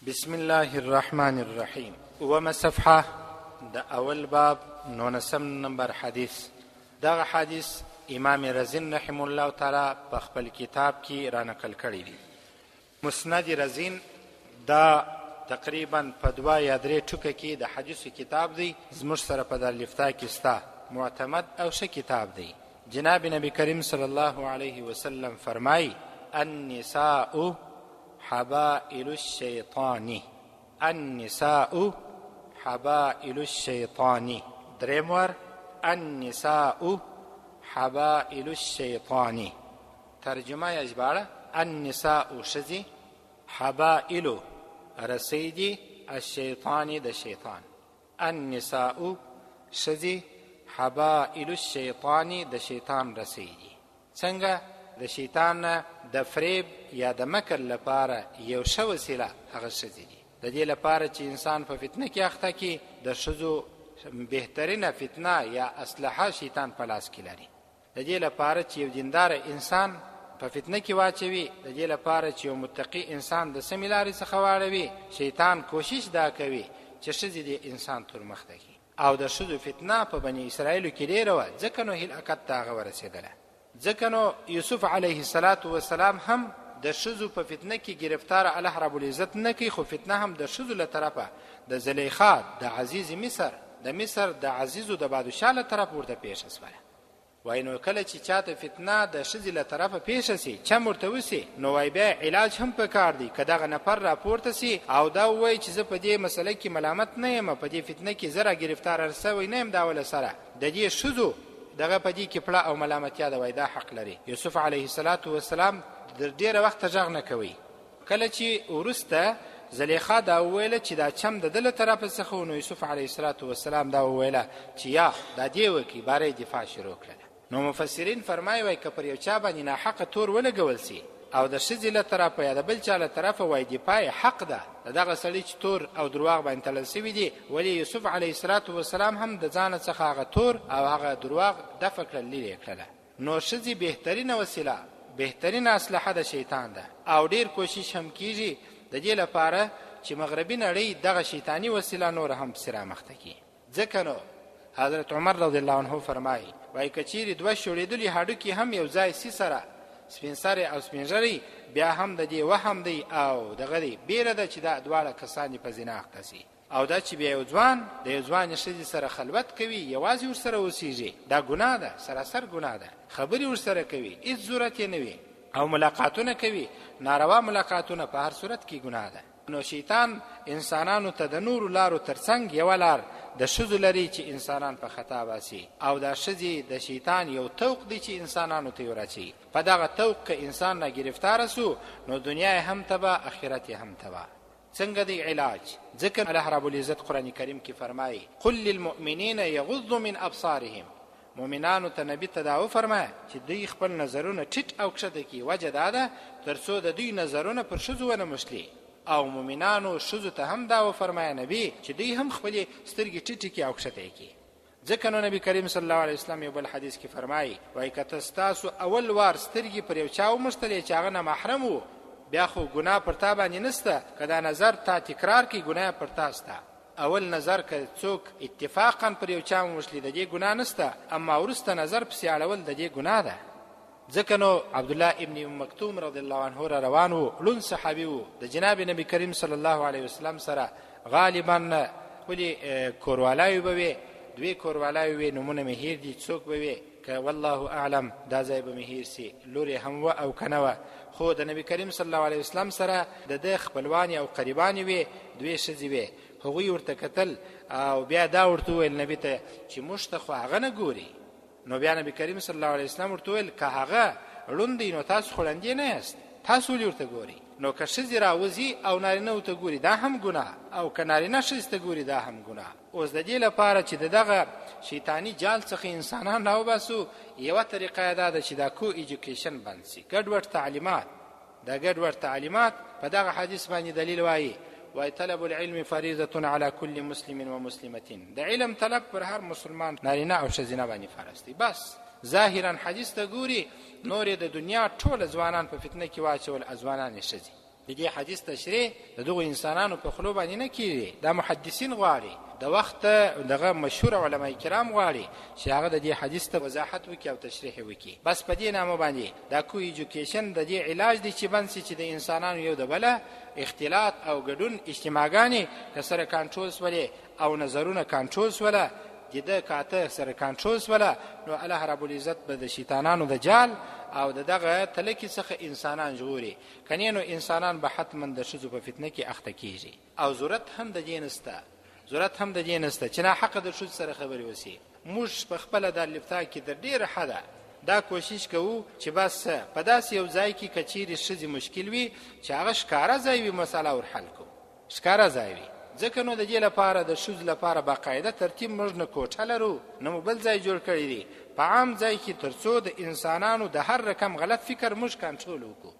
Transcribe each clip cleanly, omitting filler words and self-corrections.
بسم الله الرحمن الرحیم. اومه صفحه، د اول باب نونسم نمبر حدیث. دغه حدیث امام رزین رحم الله تعالی په خپل کتاب کې را نقل کړی دی. مسند رزین دا تقریبا په دوه یا درې ټوکه کې د حدیثو کتاب دی، زموږ سره په دارالافتا کې سته، معتمد او ښه کتاب دی. جناب نبی کریم صلی الله علیه وسلم فرمای: النساء حبائل الشیطان، النساء حبائل الشیطان. دریم وار: النساء حبائل الشیطان. ترجمه یا ژباړه: النساء ښځې، حبائل رسۍ دي، الشیطان د شیطان. النساء ښځې، حبائل الشیطان د شیطان رسۍ دي. څنګه؟ د شیطان نه د فریب یا د مکر لپاره یو ښه وسیله هغه ښځې دي. د دې لپاره چې انسان په فتنه کې اخته کړي، د ښځو بهترینه فتنه یا اسلحه شیطان په لاس کې لري. د دې لپاره چې یو دیندار انسان په فتنه کې واچوي، د دې لپاره چې یو متقي انسان د سمې لارې څخه واړوي، شیطان کوشش دا کوي چې ښځې دې انسان تور مخته کړي. او د ښځو فتنه په بني اسرائیلو کې ډېره وه، ځکه نو هلاکت ته هغه ورسېدله. ځکه نو یوسف علیه الصلاة والسلام هم د ښځو په فتنه کې ګرفتار الله رب العزت نه کوي، خو فتنه هم د ښځو له طرفه د زلیخا د عزیز مصر، د مصر د عزیزو د بادشاه له طرفه ورته پېښه شوله. وای نو کله چې چاته فتنه د ښځې له طرفه پېښه سي، چم ورته وسي، نو وای بیا علاج هم پکار دی. که دغه نفر راپورته سي او دا ووایي چې زه په دې مسله کې ملامت نه یم، په دې فتنه کې زه را ګرفتار سوی نه یم، دا وله سره د دې ښځو دغه په دې کې پړه او ملامتیا ده، وای دا حق لري. یوسف علیه الصلاة والسلام در ډېره وخته غږ نه کوي. کله چې وروسته زلیخا دا وویله چې دا چم د ده له طرفه څخه و، نو یوسف علیه الصلاة والسلام دا وویله چې یا دا دې وکړي، باره یې دفاع شروع کړله. نو مفسرین فرمایي، وایي که پر یو چا باندې ناحقه تور ولګول سي او د ښځې له طرفه یا د بل چا له طرفه، وایي دفاع یې حق ده د دغه سړي چې تور او درواغ باندې تړل سوي دي. ولې یوسف علیه الصلاة والسلام هم د ځانه څخه هغه تور او هغه درواغ دفع کړل، لیرې یې کړله. نو ښځې بهترینه وسیله، بهترینه اسلحه د شیطان ده، او ډیر کوشش هم کیږي د دې لپاره چې مغربي نړۍ دغه شیطاني وسیله نور هم پسې رامخته کړي. ځکه نو حضرت عمر رضی الله عنه فرمایي، وایي که چیرې دوه شوړېدلي هډوکي هم یو ځای سي سره، سپین سری او سپین ږیری، بیا هم د دې وهم دی او دغه دی، بیره ده چې دا دواړه کسان دې په زنا اخته سي. او دا چې بیا یو ځوان د یو ځوانې ښځې سره خلوت کوي، یوازې ورسره اوسیږي، دا ګناه ده، سراسر ګناه ده. خبرې ورسره کوي، هیڅ ضرورت یې نه وي، او ملاقاتونه کوي، ناروا ملاقاتونه، په هر صورت کې ګناه ده. نو شیطان انسانانو ته د نورو لارو ترڅنګ یوه لار د ښځو لري چې انسانان په خطا باسي، او دا ښځې د شیطان یو طوق دی چې انسانانو ته یې وراچوي. په دغه طوق که انسان را ګرفتاره سو، نو دنیا یې هم تباه، اخرت یې هم تباه. څنګه دی علاج؟ ځکه الله رب العزت قرآن کریم کې فرمایي: قل للمؤمنین یغضوا من ابصارهم. مؤمنانو ته نبی ته دا وفرمایه چې دوی خپل نظرونه ټیټ او کښته کړي. وجه دا ده تر څو د دوی نظرونه پر ښځو ونه مښلي. او مؤمنانو ښځو ته هم دا وفرمایه نبی چې دوی هم خپلې سترګې ټیټې کړي او کښته یې کړي. ځکه نو نبی کریم صلی الله علیه وسلم یو بل حدیث کې فرمایي، وایي که ته ستاسو اول وار سترګې پر یو چا وموښتلې چې هغه نامحرم وو، بیا خو ګناه پر تا باندې نسته، که دا نظر تا تکرار کړي، ګناه پر تا سته. اول نظر که څوک اتفاقا پر یو چا وموښلي، د دې ګناه نسته، اما وروسته نظر پسې اړول د دې ګناه ده. ځکه نو عبدالله ابن ام مکتوم رضی الله عنه را روان وو، ړوند صحابي وو، د جناب نبی کریم صلی الله علیه وسلم سره غالبا خپلې کوروالاوې به وې، دوې کوروالاوې وې، نومونه مې هېر دي څوک به وې، که والله اعلم دا ځای به مې هېر سي لور یې هم وه او که نه وه، خو د نبی کریم صلی الله علیه وسلم سره د ده خپلوانې او قریبانې وې، دوې ښځې وې. هغوی ورته کتل او بیا دا ورته وویل نبی ته چې موږ ته خو هغه نه ګوري. نو بیا نبی کریم صلی الله علیه وسلم ورته وویل که هغه ړوند دی نو تاسو خو ړندې نه یاست، تاسو ولې ورته ګورئ؟ نو که ښځې راوځي او نارینه ورته ګوري دا هم ګناه، او که نارینه ښځې ته ګوري دا هم ګناه. اوس د دې لپاره چې د دغه شیطاني جال څخه انسانان راوباسو، یوه طریقه یې دا ده چې دا کو ایجوکیشن بند سي، ګډوډ تعلیمات. دا ګډوډ تعلیمات په دغه حدیث باندې دلیل وایي، وای طلب العلم فریضه علی کل مسلم و مسلمه، د علم طلب پر هر مسلمان نارینه او ښځینه باندې فرض دی. بس ظاهرا حدیث ته ګوري، نور د دنیا ټول ځوانان په فتنه کې واچول، ځوانان یې ښځې. د دې حدیث تشریح د دغو انسانانو په خلو باندې نه کیږي. دا محدثین غواړي، د وخت دغه مشهور علما کرام غواړي چې هغه د دې حدیث ته وضاحت وکړي او تشریح وکړي. بس په دې نامه باندې دا کو ایجوکیشن د دې علاج دی چې بند سي چې د انسانانو یو د بله اختلاط او ګډون اجتماعګانې که سره کنټرول سولې او نظرونه کنټرول سوله، دیده کاته سره کنټرول سوله، نو الله رب العزت به د شیطانانو د جال او د دغه تلکی څخه انسانان ژغوري. کنې نو انسانان به حتما د ښځو په فتنه کې اخته کیږي. او ضرورت هم د دې نسته، ضرورت هم د دې نسته چې ناحقه د ښځو سره خبرې وسی. موږ په خپله دارالافتا کې تر ډېره حده دا کوشش کوو چې بس په داسې یو ځای کې که چیرې ښځې مشکل وي چې هغه ښکاره ځای وي، مسله ور حل کوو، ښکاره ځای وي. ځکه نو د دې لپاره د ښځو لپاره باقاعده ترتیب موږ نه کوټه لرو نه مو بل ځای جوړ کړی دی، په عام ځای کې، ترڅو د انسانانو د هر رقم غلط فکر موږ کنټرول وکړو.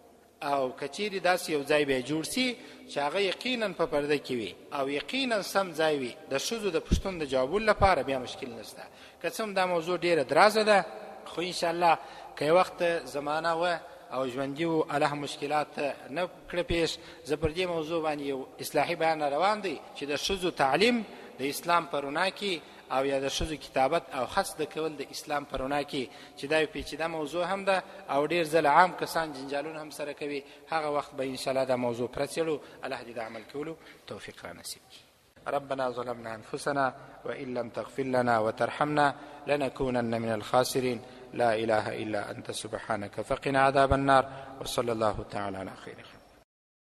او که چیرې داسې یو ځای بیا جوړ سي چې هغه یقینا په پرده کې وي او یقینا سم ځای وي د ښځو د پوښتنو د جوابولو لپاره، بیا مشکل نشته. که څه هم دا موضوع ډیره درازه ده، خو ان شاء الله که یو وخت زمانه وه او ژوندي وو، الله مشکلات نه کړه پیش، زه پر دې موضوع باندې یو اصلاحي بیان روان دی چې د ښځو تعلیم د اسلام په رڼا کې او یا د ښځو کتابت او خط زده کول د اسلام په رڼا کې، چې دا یو پیچیده موضوع هم ده او ډیر ځله عام کسان جنجالونه هم سره کوي، هغه وخت به ان شاء الله دا موضوع پرڅېړو. الله دې د عمل کولو توفیق را نصیب کړي. ربنا ظلمنا أنفسنا وإن لم تغفر لنا وترحمنا لنكونن من الخاسرين. لا إله إلا أنت سبحانك فقنا عذاب النار. وصلى الله تعالى على خير خلق.